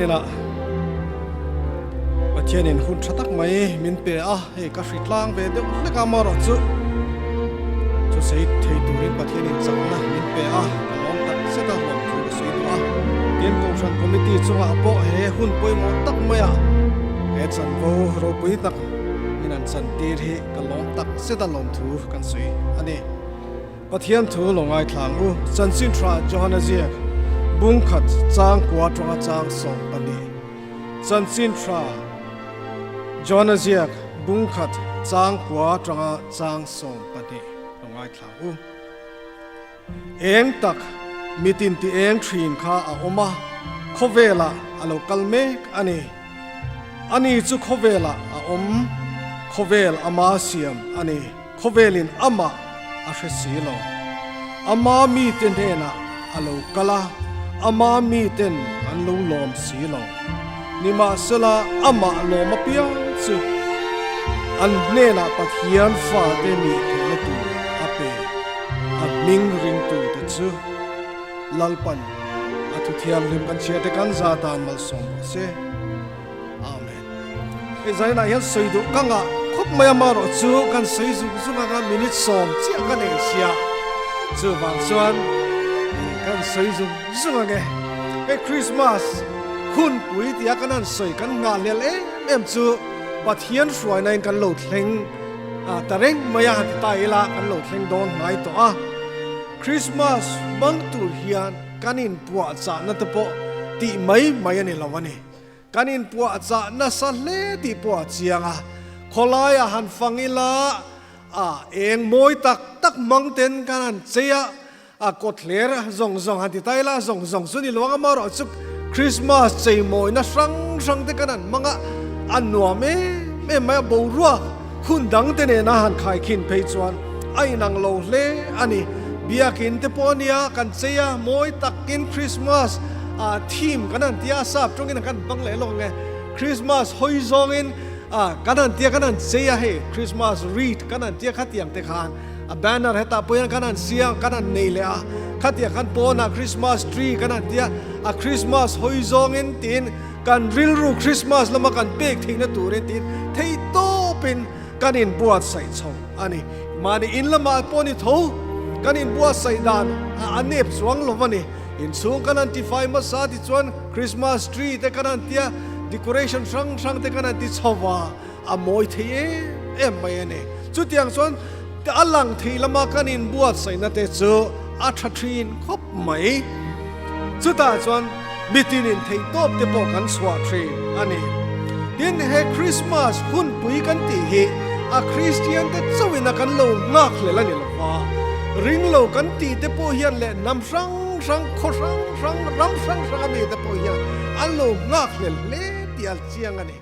Zaninah Pathianin hun tha tak mai min pe a, hei ka hri tlang ve deuh hlek a, amaherawhchu chu sei thei turin Pathianin chakna min pe a, ka lawm tak zet a, lawmthu ka sawi duh a. Tin, Kohhran Committee chungah pawh he hun pawimawh tak maia he chanvo ropui tak min an chantir hi ka lawm tak zet a, lawmthu kan sawi a ni. Pathian thu lo ngaithlang u. Chanchin tha Johana ziak bungkhat chang kua tanga chang 12. Chanchin tha Johana ziak bungkhat chang kua tanga chang 12 lo ngaithlang u. Eng tak mitin ti eng thin kha a awm a, khawvelah a lo kal mek a ni. Ani chu khawvelah a awm, khawvel ama siam a ni. Khawvelin amah a hre si lo. Ama mite hnenah a lo kal a, ama miten an lo lawm si lo. Nimahsela, amah lawm apiang chu an hnenah Pathian fate nih theihna tur a pe. A hming ringtute chu Lalpan a thuthianghlim kan chhiate kan za tan malsawm rawh se. Amen. Hei zainah hian sawi duh ka ngah khawp mai a, marawh chu kan sawi zung zung anga minute sawm chiah ka nei sia, chuvang chuan kan sawi zung zung ange. Hei Christmas hun pui tia kan han sawi kan nghah hlel em em chu Pathian hruaina in kan lo thleng ta reng mai a, han ti ta ila kan lo thleng dawn hnai tawh a. Christmas hmang tur hian kan inpuahchahna te pawh tih mai mai a ni lo a ni. Kan inpuahchah nasa hle tih pawh a chiang a, khawlaiah han fang ila a eng mawi tak tak hmang ten kan han chei a, a kawthler zawng zawng han ti ta ila zawng zawng chu ni lo ang amaherawh chu Christmas cheimawina hrang hrang te kan han hmang a, a nuam em em mai a, boruak hun dang te nena han khaikhin phei chuan a inang lo hle a ni. Biakin te pawh a nia kan chei a, mawi takin Christmas a theme kan han tia a sap tawngin kan hmang leh lawk ang e. Christmas hawi zawngin a kan han tia kan han chei a hei Christmas wreath kan han tia khatiang te khan a banner hetah pawh hian kan han siam kan han nei leh a khatiang khan pawnah Christmas tree kan han tia a Christmas hawi zawngin tiin kan rilru Christmas lama kan pek theihna turin tiin theihtawpin kan inbuatsaih chho a ni. Mahni in lamah pawh ni tho kan inbuatsaih dan a nep chuang lo a ni. Inchhung kan han tifai hmasa tichuan Christmas tree te kan han tia, decoration hrang hrang te kan han ti chho va, a mawi thei em em mai a ni. Chutiang chuan a lang thei lama kan inbuatsaihna te chu a tha thin khawp mai. Chutah chuan mitin in theihtawp te pawh kan chhuah thin a ni. Tin, he Christmas hunpui kan tih hi a Kristian te chauhin a kan lo nghak hlel a ni lo va, ring lo kan tih te pawh hian leh hnam hrang hrang, khaw hrang hrang, ram hrang hrang a mi te pawh hian an lo nghak hlel hle tih a chiang a ni.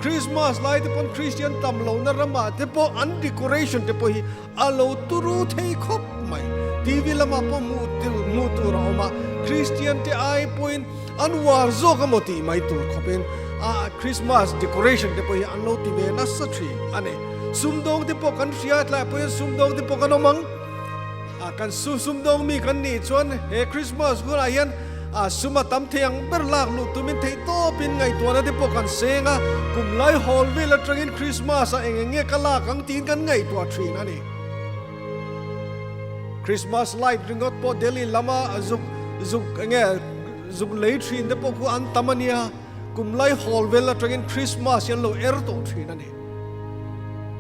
Christmas lai te pawn Kristian tam lohna ramah te pawh an decoration te pawh hi A lo turu thei khawp mai. TV lamah pawh hmuh tir hmuh tur a awm a, Kristian te ai pawhin an uar zawk emaw tih mai tur khawpin a Christmas decoration te pawh hi an lo ti ve nasa thin a ni. Sumdawng te pawh kan hria tlaiah pawhin sumdawng te pawh kan awm ang. A kan su sumdawng mi kan nih chuan he Christmas hunah hian a sum a tam thei ang ber lak luh tumin theih tawpin ngaihtuahna te pawh kan seng a, kum lai hawl vel atangin Christmas ah eng eng nge ka lak ang tiin kan ngaihtuah thin a ni. Christmas light ringawt pawh Delhi lama zuk zuk eng nge zuk lei thin te pawh khu an tam a nia, kum lai hawl vel atangin Christmas hi an lo er tawh thin a ni.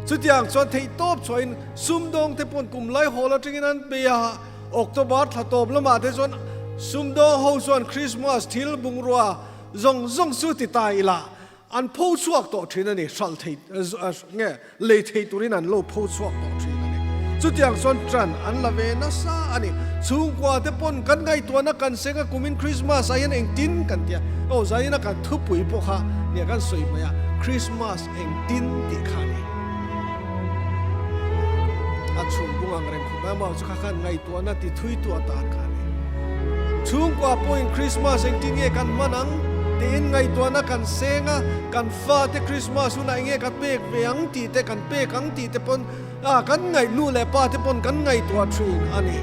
Chutiang chuan theih tawp chhuahin sumdawng te pawn kum lai hawl atangin an bei a, October thla tawp lamah te chuan sumdawng ho chuan Christmas thil bungrua zawng zawng chu ti ta ila an pho chhuak tawh thin a ni, hralh thei nge lei thei turin an lo pho chhuak tawh thin a ni. Chutiang chuan ṭan an la ve nasa a ni. Chhungkua te pawn kan ngaihtuahna kan seng a, kumin Christmas ah hian engtin kan ti a, aw zanin a kan thupui pawh kha nia kan sawi mai a, Christmas engtin tih kha a ni. A chhung bung ang reng khawp mai a, amah chu kha khan ngaihtuahna ti thui tu atan kha a ni. Chhungkua pawhin Christmas engtin nge kan hman ang tiin ngaihtuahna kan seng a, kan fate Christmas hunah enge ka pek ve ang tih te, kan pek ang tih te pawn a kan ngaih nu leh pa te pawn kan ngaihtuah thin a ni.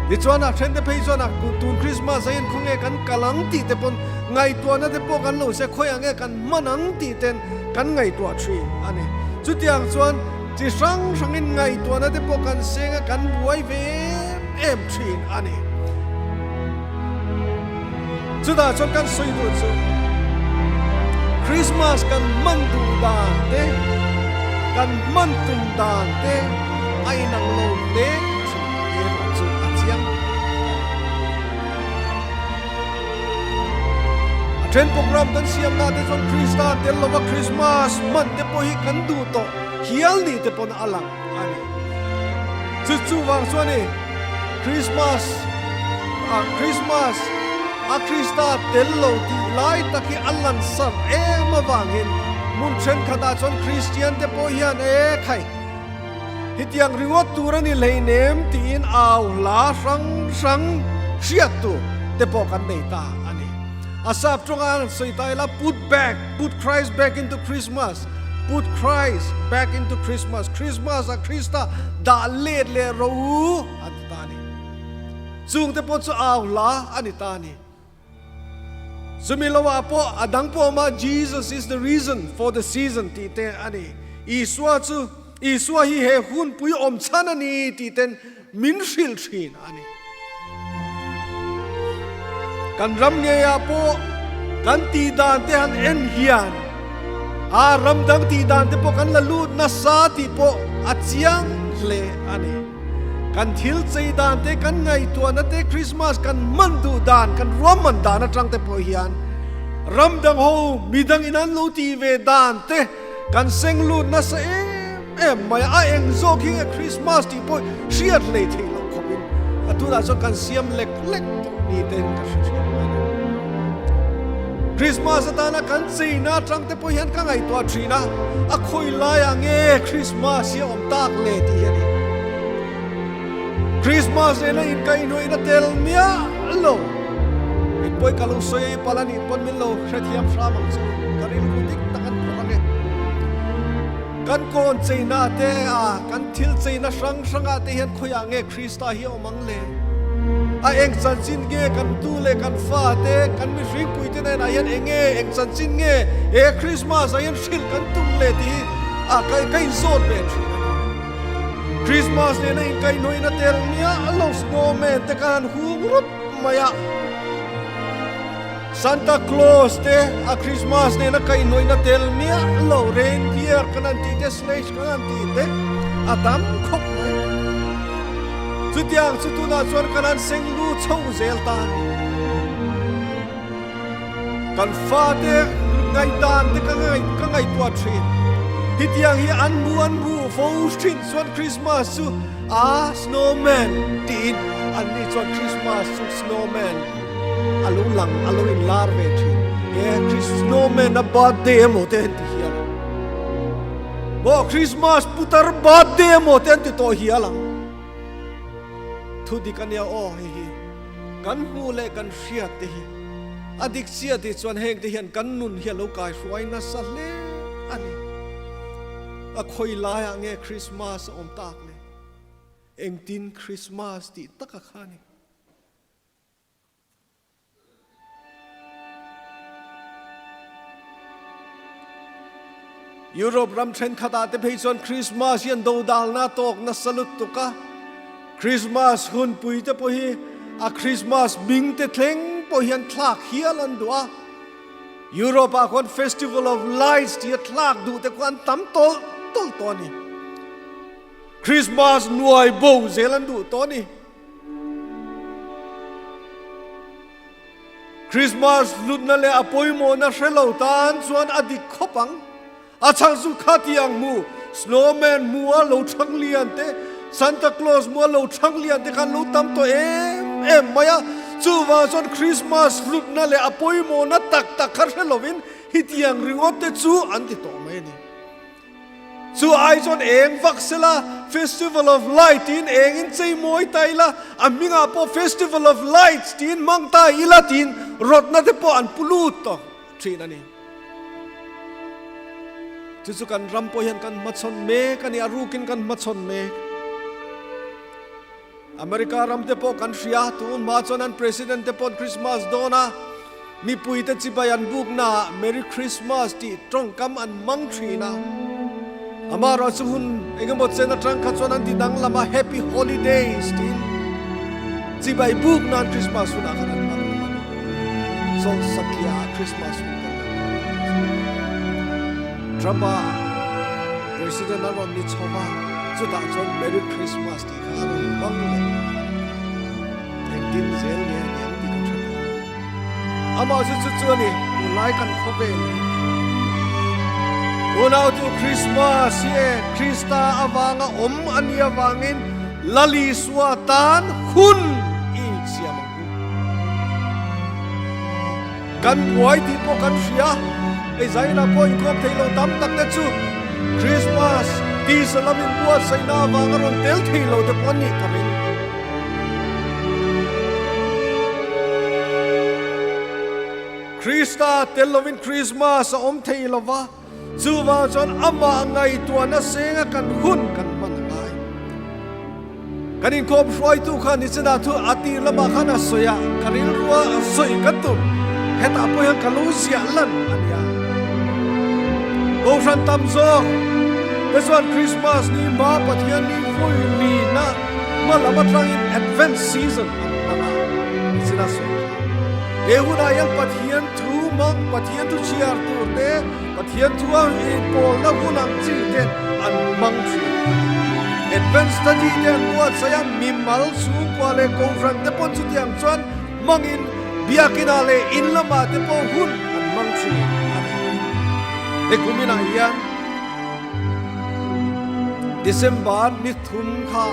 Tichuan a thente phei chuan a tun Christmas ah hian khawnge kan kal ang tih te pawn ngaihtuahna te pawh kan lo se khawiah nge kan hman ang tih ten kan ngaihtuah thin a ni. Chutiang chuan chi hrang hrangin ngaihtuahna te pawh kan seng a kan buai ve em em thin a ni. Chutah chuan kan sawi duh chu Christmas kan hman duh dan te, kan hman tum dan te a inang lo hle thin erawh chu a chiang. A then program kan siamna te chuan Krista tel lova Christmas hman te pawh hi kan duh tawh hial ni te pawn a lang a ni. Chu chuvang chuan i Christmas ah Christmas a Krista tel lo tih lai tak hi a lansar em avangin hmun thenkhatah chuan Kristian te pawh hian e khai hetiang ringawt tur a ni hleinem tiin au hla hrang hrang hriat tur te pawh kan nei ta a ni. A sap tawnga an sawi ta ila put back, put Christ back into Christmas, put Christ back into Christmas, Christmas ah Krista dah let leh ro u an ti ta a ni. Chung te pawh chu au hla a ni ta a ni. Chumi lo ah pawh a dang pawh awm a, Jesus is the reason for the season tih te a ni. Isua chu, Isua hi he hunpui awm chhan a ni tih ten min hrilh thin a ni. Kan ram ngeiah pawh kan tih dan te han en hian a ram dang tih dan te pawh kan la lut nasa tih pawh a chiang hle a ni. Kan thil chei dan te, kan ngaihtuahna te, Christmas kan hman duh dan, kan ruahman dan atang te pawh hian ram dang ho midang in an lo tih ve dan te kan seng lut nasa em. Em mai a eng zawk hi nge Christmas tih pawh hriat hlei theih loh khawpin a tunah chuan kan siam lek lek tawh ni ten ka hre thin a ni. Christmas atana kan cheina atang te pawh hian ka ngaihtuah thin a, a khawi laiah nge Christmas hi a awm tak le tih hi a ni. Christmas nena inkaihhnawihna tel miah lo. Min pawi ka lo sawi ei palh a nih pawn min lo hrethiam hram ang chu ka rilru dik tak an phawrh ang e. Kan kawn cheina te a, kan thil cheina hrang hrangah te hian khawiah nge Krista hi a awm ang le? A eng chanchin nge kan tu leh kan fa te, kan mihringpui te hnenah hian eng nge, eng chanchin nge he Christmas ah hian hrilh kan tum le tih hi a ka ka inzawt ve thin a ni. Christmas nena inkaihhnawihna tel miah lo snowman te kha han hung rup mai a. Santa Claus te a Christmas nena kaihhnawihna tel miah lo reindeer kan han tih te sledge kan han tih te a tam khawp mai. Chutiang chu tunah chuan kan han seng lu chho zel ta a ni. Kan fate ngaihdan te ka ka ngaihtuah thin. Hetiang hi an hmu an hmu fo thin chuan Christmas chu a snowman tiin anni chuan Christmas chu snowman A lo lang, a lo inlar ve thin. E, Chris Snowman a birthday emaw te an ti hial ang. Maw, Christmas putar birthday emaw te an ti tawh hial ang. Thu dik a nia aw hei hi. Kan hmuh leh kan hriat te hi a dik chiah tih chuan heng te hian kan nun hi a lo kai hruai nasa hle a ni. A khawi laiah nge Christmas a awm tak le? Engtin Christmas tih taka kha a ni? Europe ram thenkhatah te phei chuan Christmas hi an dodalna a tawk nasa lutuk a, Christmas hunpui te pawh hi a Christmas hming te thleng pawh hian thlak hial an duh a, Europe ah khuan Festival of Lights tih a thlak duh te khuan an tam tawlh tawlh tawh a ni. Christmas nuai bo zel an duh tawh a ni. Christmas hlutna leh a pawimawhna hre lo tan chuan a dik khawp ang. A chhang chu khatiang hmu, snowman hmu a lo thang lian te, Santa Claus hmu a lo thang lian te khan lo tam tawh em em mai a. Chuvang chuan Christmas hlutna leh a pawimawhna tak tak kha hre lovin hetiang ringawt te chu an ti tawh mai a ni. Chu ai chuan eng vak sela, Festival of Light tiin eng in chei mawi ta ila, a hmingah pawh Festival of Lights tiin hmang ta ila tiin rawtna te pawh an pu lut tawh thin a ni. Chu chu kan ram pawh hian kan hmachhawn mek a ni, a rukin kan hmachhawn mek. America ram te pawh kan hria, tun hma chuan an President te paw'n Christmas dawn a, mipui te chibai an buk naah Merry Christmas tih tawngkam an hmang thin a. Amaherawhchu hun engemaw chen atang kha chuan an ti danglam a, Happy Holidays tiin chibai buk nan Christmas hunah khan an hmang tawh a ni. Chawlh satliah ah Christmas hun kan lo hmang tawh a ni. Trump-a President a rawn ni chho va, chutah chuan Merry Christmas tih kha a rawn hmang leh a ni kha. Engtin zel nge a ni ang tih kan hre tawh lo. Amah chu chu chu a ni, tunlai kan khawvel hi. Unautu Christmas hi e Krista avanga awm a nih avangin Lal Isua tan hun i insiam ang u. Kan buai tih pawh kan hria, hei zainah pawh inkhawm thei lo tam tak te chu Christmas tisa lam inbuatsaihna avanga rawn tel thei lo te pawh an nih ka ring. Krista tel lovin Christmas a awm thei lo va, chuvang chuan amah ngaihtuahna senga kan hun kan hman a ngai. Kan inkhawm hruaitu kha nichinah thu a tir lamah khan a sawi a, ka rilrua a sawi ka tum. Hetah pawh hian ka lo ziah lan a nia. Kohhran tam zawk te chuan Christmas ni hma Pathian ni vawi lina hma lam atangin Advent season an hmang a, nichin a sawi kha. He hunah hian Pathian thu hmang, Pathian thu chhiar tur te, Pathian thu a inpawlna hun ang chi te an hmang thin a ni. Advent study te an buatsaih a, mimal chhungkua leh kohhran te pawh chutiang chuan hmangin biakinah leh in lamah te pawh hun an hmang thin a ni. He kuminah hian December ni thum kha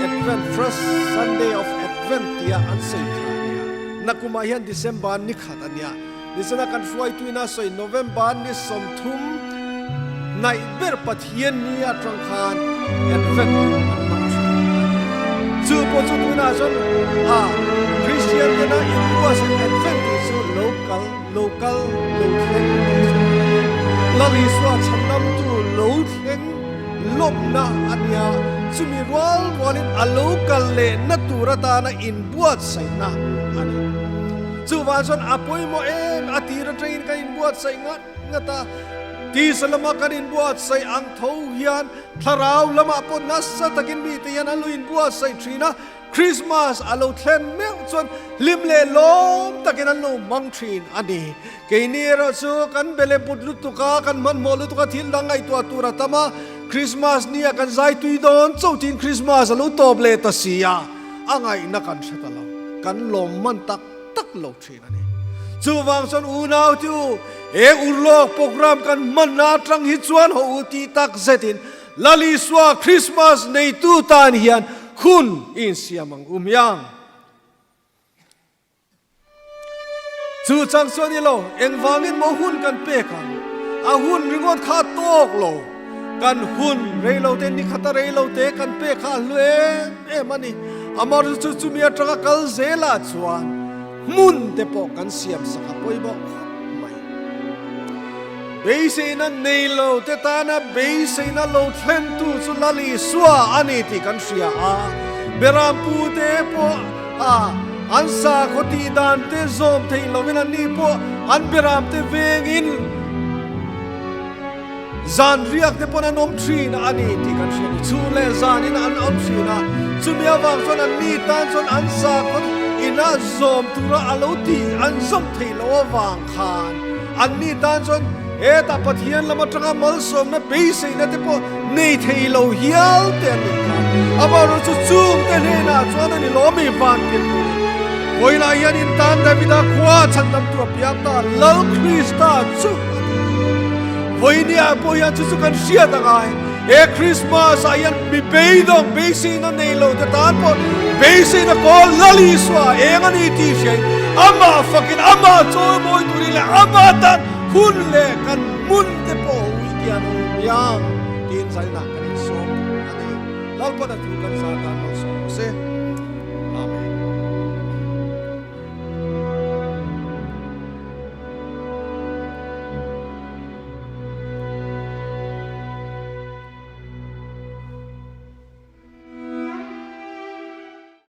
Advent, First Sunday of Advent tia an sawi kha a nia. Nakumah hian December ni khat a nia. Nizana kan hruaituina sawi November ni 30 hnaih ber Pathian ni atang khan Advent an hmang thin a ni. Chu pawh chu tunah chuan a Christian tena inbuatsaih Advent tih chu lo kal, lo kal, lo thleng tih chu a ni. Lal Isua chhandamtu lo thleng lawmna a nia, chumi rual rualin a lo kal lehna tur atana inbuatsaihna a ni. Chuvang chuan a pawimawh em a tir atangin kan inbuatsaih ngat ngat a, tisa lama kan inbuatsaih ang tho hian thlarau lamah pawh nasa takin mite hian an lo inbuatsaih thin a, Christmas a lo thlen meuh chuan hlim leh lawm takin an lo hmang thin a ni. Keini erawh chu kan be leh but lutuk a, kan hmanhmawh lutuk a, thil dang ngaihtuah tur a tam a, Christmas nia kan zai tui dawn chauh tiin Christmas a lo tawp leh ta si a. A ngaihna kan hre ta lo, kan lawmman tak tak lo thin a ni. Chuvang chuan unau te u, he urlawk program kan hmanna atang hi chuan haw u tih tak zetin Lal Isua Christmas neitu tan hian hun i insiam ang u miang. Chu chang chuan i lo, engvangin maw hun kan pek ang? A hun ringawt kha a tawk lo. Kan hun reilote, nikhata reilote kan pek kha a hlu em em a ni. Amaherawhchu chu chumi atanga kal zelah chuan hmun te pawh kan siam sak a pawimawh khawp mai. Beiseina nei lo te tana beiseina lo thlentu chu Lal Isua a ni tih kan hria a, Berampute pawh a, an sakhaw tih dan te zawm theih lovin an ni pawh an beram te vengin zan riak te pawn an awm thin a ni tih kan hria a ni. Chhun leh zanin an awm thin a, chumi avang chuan an ni tan chuan an sakhaw ina zawm tura a lo tih an zawm theih loh avang khan an ni tan chuan hetah Pathian lam atanga malsawmna beiseina te pawh nei thei lo hial te an nih kha. Amaherawhchu chu chungte hnenah chuan a ni lawm i van tir turin. Vawiinah hian in tan Davida khua chhandam tur a piang ta, Lal Krista chu a ti. Vawiiniah pawh hian chu chu kan hriat a ngai. He Christmas ah hian mi beidawng beiseina nei lo te tan pawh beiseina kawl Lal Isua eng a ni tih hriain amah fakin amah chawimawi turin leh amah tan hun leh kan hmun te pawh ho i tian ho miang tiin zainah kan insawm duh a ni. Lalpan a thu kan zar dan malsawm rawh se.